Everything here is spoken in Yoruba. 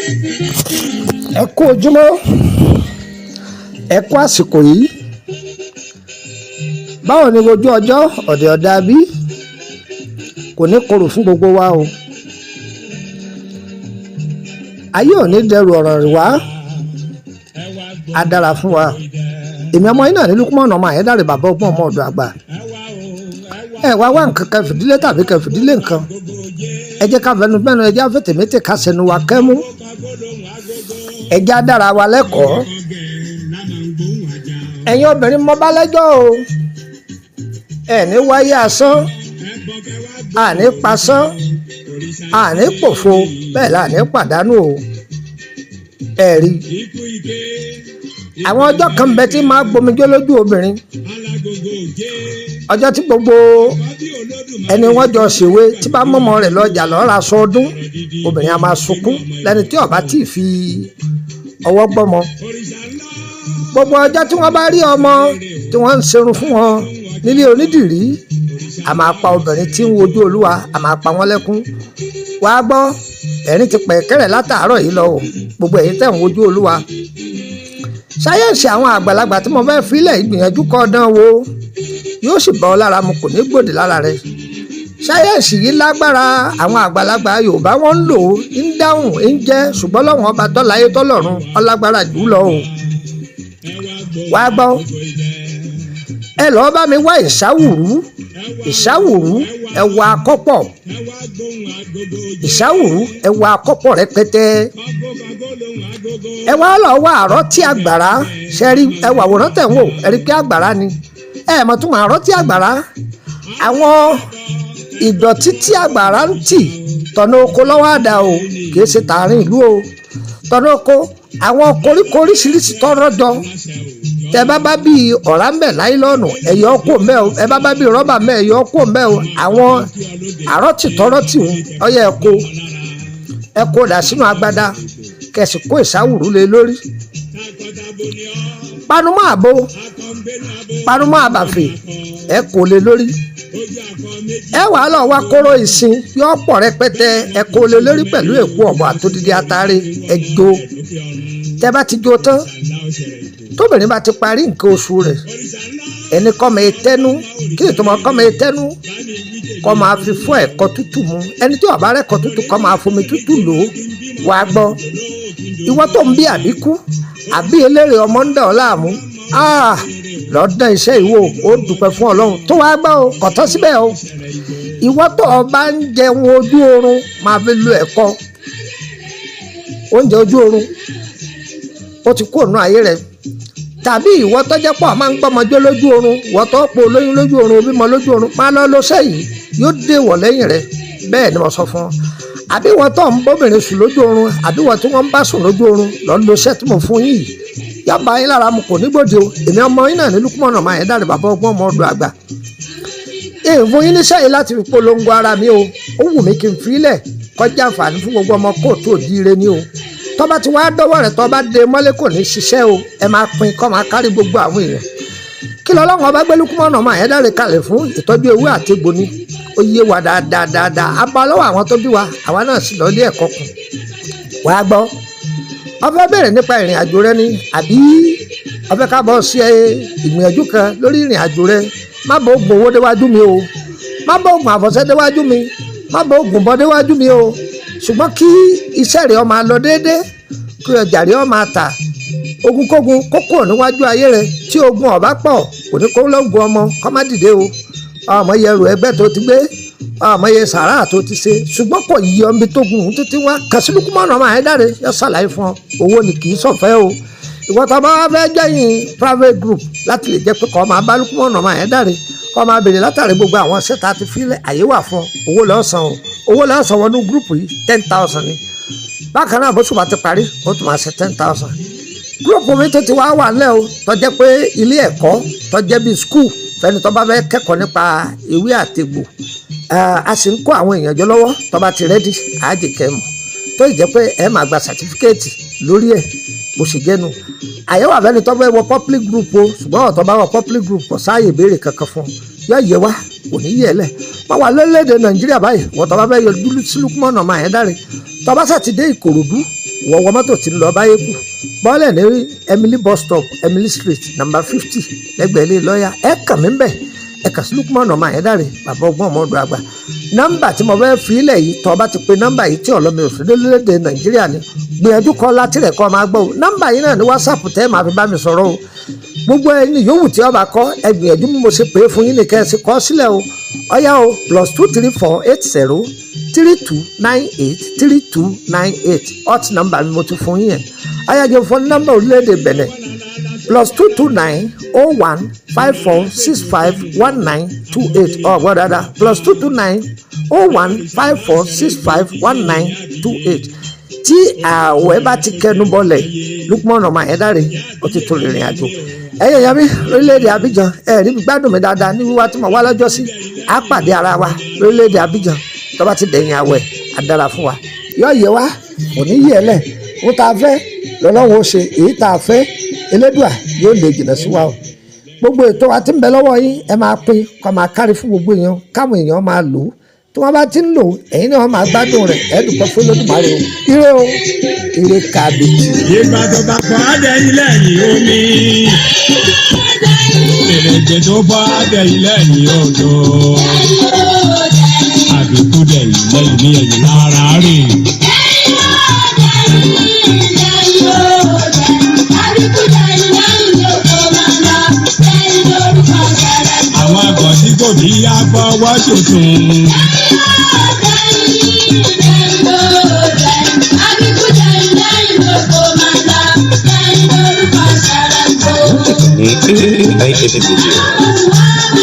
Ẹ kú ojúmọ́, ẹ kú àsìkò yìí. Báwo ni ojú ọjọ́ ọ̀dẹ̀ ọ̀dà bí? Kò ní korò fún gbogbo wa o. Ayé ò ní dẹrù ọ̀rọ̀ rẹ̀ wá, á dára fún wa. Èmi ọmọ yín náà ní Lukumọ̀nà ọmọ Àyẹ́dàrè, bàbá ọgbọ́n, ọmọ ọ̀dọ̀ àgbà. Ẹ wá wá nǹkan kan fìdílé tàbí kan fìdílé nǹkan. Ẹ jẹ́ ká fẹnu fẹ́nu, ẹ jẹ́ àfẹ̀tẹ̀mẹ́tẹ̀ ká sẹnu wa kẹ́mú. Ẹ jẹ́ á dára wa lẹ́kọ̀ọ́. Ẹ̀yin obìnrin, mọ́ bá lẹ́jọ́ o. Ẹ ní wáyé asán, àní pasán, àní pòfo, bẹ́ẹ̀ là ní pàdánù o. Ẹ rí àwọn ọjọ́ kan bẹ tí máa gbomijó lójú obìnrin, ọjọ́ tí gbogbo ẹni wọ́n jọ ṣèwé tí bá mọ́mọ́ rẹ̀ lọ́jà lọ́ọ́ ra aṣọ ọdún, obìnrin á máa sunkún lẹ́ni tí ó bá tí ì fi ọwọ́ gbọ́mọ. Gbogbo ọjọ́ tí wọ́n bá rí ọmọ tí wọ́n ń ṣerun fún wọn nílé onídìrí, a máa pa obìnrin tí ń wojú Olúwa, a máa pa wọ́n lẹ́kún. Wàá gbọ́, ẹ̀rín ti pẹ̀kẹ́rẹ̀ látàárọ̀ yìí lọ o. Gbogbo ẹ̀yin tẹ̀ ń wojú Olúwa, sáyẹ́ǹsì àwọn àgbàlagbà tí mo fẹ́ filẹ̀, ìgbìyànjú kọ́ dán wo, yóò sì bọ́ ọ lára mu, kò ní gbòdì lára rẹ. Sáyẹ́ǹsì yìí lágbára. Àwọn àgbàlagbà Yorùbá wọ́n ń lò ó, ń dáhùn ń jẹ́, ṣùgbọ́n lọ́wọ́n ọba tọ́láyé tọ́lọ́run ọlágbára jù lọ o. Wàá gbọ́, ẹ lọ́ọ́ bá mi wá ìsáwùrú, ìsáwùrú ẹ̀wà akọ́pọ̀, ìsáwùrú ẹ̀wà akọ́pọ̀ rẹpẹtẹ. Ẹ wá lọ wá àrọ́tí àgbàrá ṣẹ́rí. Ẹwà àwòrán tẹ̀ ń wò, ẹ rí pé àgbàrá ni. Ẹ mọ̀ tún mọ̀ àrọ́tí àgbàrá, àwọn ìdọ̀tí tí àgbàrá ń tì tọ̀nà oko lọ́wọ́ àdá o, kì í ṣe tààrin ìlú o, tọ̀nà oko, àwọn koríko oríṣiríṣi tọrọ jọ. Tẹ bá bá bíi ọ̀rá ń bẹ̀, láìlọ́ọ̀nù, ẹ̀yọ́ kò ń bẹ̀ o. Ẹ bá bá bíi rọ́bà ń bẹ̀, ẹ̀yọ́ kò ń bẹ̀ o. Àwọn àrọ́tì tọrọ́tì ń ọyẹ, ẹ̀kọ́ ẹ̀kọ́ dà sínú agbada, kẹsì kó ìsáwùrú lé lórí. Panumọ́ àbo, panumọ́ àbàfè, ẹ kò lé lórí. Ẹ wàá lọ wá kóró ìsìn, yọ pọ̀ rẹpẹtẹ, ẹ kò lé lórí pẹ̀lú èpo ọ̀bọ̀ àtòdìdí atare. Ẹ jó. Tẹ bá ti jó tán, tóbìnrin bá ti parí nǹkan oṣù rẹ̀, ẹni kọ́ máa tẹ́nu kí ètò máa kọ́ máa tẹ́nu, kọ́ máa fi fún ẹ̀kọ́ tútù mu. Ẹni tí ó bá rẹ̀kọ́ tútù, kọ́ máa fomi tútù lò ó. Wàá gbọ́, ìwọ tó ń bí àbíkú àbí eléré ọmọ ń dà ọ́ láàmú, lọ́ọ́ dán iṣẹ́ ìwò, ó dúpẹ́ fún Ọlọ́run tó. Wàá gbọ́ o, kò tán síbẹ̀ o. Ìwọ tó o bá ń jẹun ojú oorun, máa fi lo ẹ̀kọ́ oúnjẹ ojú oorun, ó ti kó ònú ayé rẹ. Tàbí ìwọ tó jẹ́ pọ̀ máa ń gbọ́mọjó lójú oorun, ìwọ tó po olóyún lójú oorun, obímọ lójú oorun, máa lọ lọ sẹ́yìn, yóò dèwọ̀ lẹ́yìn rẹ. Bẹ́ẹ̀ ni mo sọ fún ọ. Àbí ìwọ tó ń bóbìnrin sùn lójú oorun, àbí ìwọ tí wọ́n ń bá sùn lójú oorun, lọ lo iṣẹ́ tí mo fún yín yìí, yọba yín lára mu, kò ní gbòde o. Èmi ọmọ yín náà ní Lukumọ̀nà ọmọ Àyẹ́dàrè, bàbá ọgbọ́n, ọmọ ọdọ àgbà. Èèfún fún yín níṣẹ́ yìí láti fi polongo ara mi o. Ó wù mí kí n filẹ̀ kọjá àǹfààní fún gbogbo ọmọ kóòtù òjíire ni o. Tọ́ba ti wá dọ́wọ́ rẹ̀, tọ́ba dé mọ́lé, kò ní ṣiṣẹ́ o. Ẹ máa pín kọ́ máa kárí gbogbo àwọn èèyàn. Kí lọ́lọ́run ọba gbé Lukumọ̀nà ọmọ Àyẹ́dàrè kalẹ̀ fún? Ìtọ́jú ewé àti egbò ni. Ó yé wa dáadáa dáadáa, abá lọ́wọ́ àwọn tó bí wa, àwa náà sì lọ́ọ́ lé ẹ̀kọ́ kù. Wàá gbọ́, ó fẹ́ bẹ̀rẹ̀ nípa ìrìn àjò rẹ ni, àbí ó fẹ́ ká bọ́ sí ìgbìyànjú kan lórí ìrìn àjò rẹ? Má bọ́ oògùn owó déwájú mi o, má bọ́ oògùn àfọ̀ṣẹ́ déwájú mi, má bọ́ oògùn bọ́ déwájú mi o. Ṣùgbọ́n kí iṣẹ́ rẹ ó máa lọ déédé, kí ọjà rẹ ó máa tà, ogunkógun kókó níwájú ayé rẹ. Tí ogun ọ̀bá pọ̀, kò ní kó lóògùn ọmọ kọ́ má dìde o. Ọmọ yẹrù ẹgbẹ́ tó ti gbé, ọmọ yẹ sàrà tó ti ṣe, ṣùgbọ́n kò yí ọmọ tó gùn ún títí wá. Kàn sí Lukumọ̀nà ọmọ Àyẹ́dàrè, yọ ṣàlàyé fún ọ. Owó ni, kì í ṣọ̀fẹ́ o. Ìwọ tó bá wá fẹ́ jẹ́yìn private group láti lè jẹ́ pé kọ́ máa bá Lukumọ̀nà ọmọ Àyẹ́dàrè, kọ́ máa béèrè látàrí gbogbo àwọn ṣẹ́ta ti fílẹ̀, àyè wà fún ọ. Owó lọ́sàn o, owó lọ́sàn wọnú group yìí, 10,000 ni. Bákan náà, bó ṣùgbọ́n ti parí, ó tún máa ṣe 10,000. Group mi tó ti wá wà lẹ́ o, tó jẹ́ pé ilé ẹ̀kọ́ tó jẹ́ bíi school fẹ́ni tó bá fẹ́ kẹ́kọ̀ọ́ nípa ewé àtegbò, a sì ń kó àwọn èèyàn jọ lọ́wọ́. Tó bá ti ready, àájìkẹ́ mọ̀, tó sì jẹ́ pé ẹ máa gba certificate lórí ẹ̀. Bó ṣe jẹ́nu, àyẹ̀wò àfẹ́ni tó fẹ́ wọ public group o. Ṣùgbọ́n ọ̀tọ̀ bá wọ public group, kò sáàyè ìbéèrè kankan fún ọ. Yọ yẹ wá, kò ní yẹ lẹ̀. Wọ́n wà lórílẹ̀‐èdè Nàìjíríà báyìí. Wọ́n tó bá fẹ́ yọ sí Lukumọ̀nà ọmọ Àyẹ́dàrè, tó bá sàti dé Ìkòròdú. Wọ̀wọ́ mọ́tò tí ń lọ báyé kù bọ́ọ̀lẹ̀ ní Emily bus stop, Emily Street, number 50, lẹ́gbẹ̀ẹ́ ilé lọ́ọ̀yà. Ẹ kàn mí bẹ̀, ẹ kàn sí Lukman ọmọ Àyẹ́dàrẹ́, bàbá ọgbọ́n ọmọ ọdọ àgbà. Nọ́mbà tí mo fẹ́ fi ilẹ̀ yìí, tọ́ bá ti pe nọ́mbà yìí tí ọlọ́mi ò sí lórílẹ̀‐èdè Nàìjíríà ni, gbìyànjú kọ́ láti rẹ̀ kọ́ máa gbọ́ o. Nọ́mbà yìí náà ní WhatsApp tẹ́ máa fi bá mi sọ̀rọ̀ o. Gbogbo ẹni yòówù tí ó bá kọ́, ẹ gbìyànjú bí mo ṣe pè é fún yín nìkan, ẹ sì kọ́ sílẹ̀ o. Ọ̀yá o, +234 80 3298 3298, hot number mi mo ti fún yín yẹn. Ọ̀yá, jẹ́ fún nọ́mbà orílẹ̀-èdè Benin, +229 01 54 65 19 28. Ọ̀gbọ́n dáadáa, +229 01 54 65 19 28. Tí ààwẹ̀ bá ti kẹnu bọlẹ̀, Lukman ọmọ Àyẹ́dàrẹ́ ó ti tó rìnrìn àjò. Ẹ̀yẹ̀ yẹn mi lórílẹ̀‐èdè Abidjan, ẹ̀ rí mi gbádùn mi dáadáa ní wíwá tí mo wá lọ́jọ́ sí. Á pàdé ara wa lórílẹ̀‐èdè Abidjan tó bá ti dẹ̀yìn àwẹ̀. Á dára fún wa, yọ yẹ wa, kò ní yẹ lẹ̀. Ó tá a fẹ́ lọ́lọ́run ó ṣe, èyí tá a fẹ́ Elédùà yóò lè jìnnà sí wa o. Gbogbo ètò wa ti ń bẹ lọ́wọ́ yín, ẹ máa pín kó máa kárí fún gbogbo èèyàn, káwọn èèyàn máa lò ó. Tí wọ́n bá ti ń lò ó, ẹ̀yin náà máa gbádùn rẹ̀. Ẹ dúpẹ́ fún Olódùmarè o. Ire o, ire kàbìtì. Ìgbà tó bá fọ́ adẹ́yìn lẹ́yìn omi. Èrèjè tó bọ́ adẹ́yìn lẹ́yìn odò. Àbíkú dẹ̀yìn lẹ́yìn ní ẹ̀yìn lára rè. Àwọn àgọ̀ tí kò ní yá fọwọ́ tuntun. Ní AIA Video.